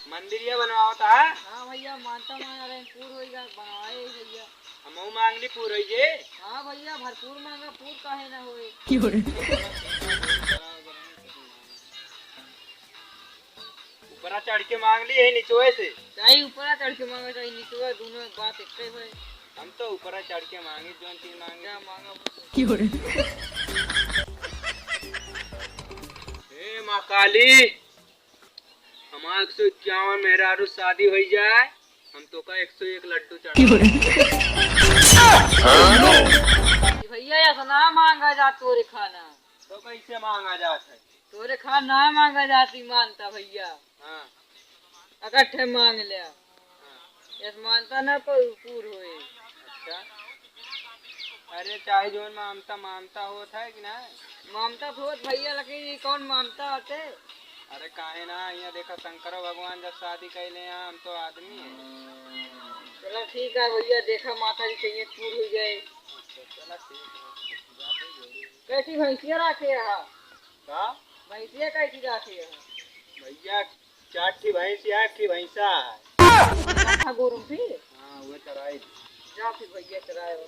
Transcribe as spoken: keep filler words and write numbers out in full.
मंदिरिया बनवावत हा? हाँ भैया, मानता मांगा रहे, पूर होइगा, बनवाए भैया। हमहू मांग ली, पूर होई जे। हाँ भैया, भरपूर मांगा, पूर काहे ना होए। ऊपरा चढ़ के मांग ली, यही निचोए से। चाहे ऊपरा चढ़ के मांगा, चाहे निचोए, दोनों बात एक ही भाई। हम तो ऊपरा चढ़ के मांगे, जोन चीज मांगे। क्या मांगा वो? हे माँ काली, हमार एक सौ इक्यावन मेहरारू शादी होई जाए, हम तोका एक सौ एक लड्डू चढ़ा। भैया, ऐसा ना मांगा जा तोरे खाना। तो कैसे मांगा जात है? तोरे खाना ना मांगा जाती मानता भैया। हाँ। इकट्ठे मांग ले। हाँ। यस मानता ना पर पूर होए। अच्छा। अरे चाहे जोन मानता, मानता होत है कि ना? मानता तो होत भैया, लेकिन ये कौन मानता होते? अरे काहे ना, यहाँ देखा शंकरो भगवान जब शादी कैले हैं, हम तो आदमी है। चला ठीक है भैया, देखा माता जी चाहिए पूर हो जाए। अच्छा, चला ठीक है। जाते ही जोड़ी। कैसी भैंसिया रखे यहाँ? का? भैंसिया कैसी रखे यहाँ? भैया, चार ठी भैंस या एक ठी भैंसा है। हाँ, गोरू भी? हाँ, वो चराई। जा फिर भैया चराए हो।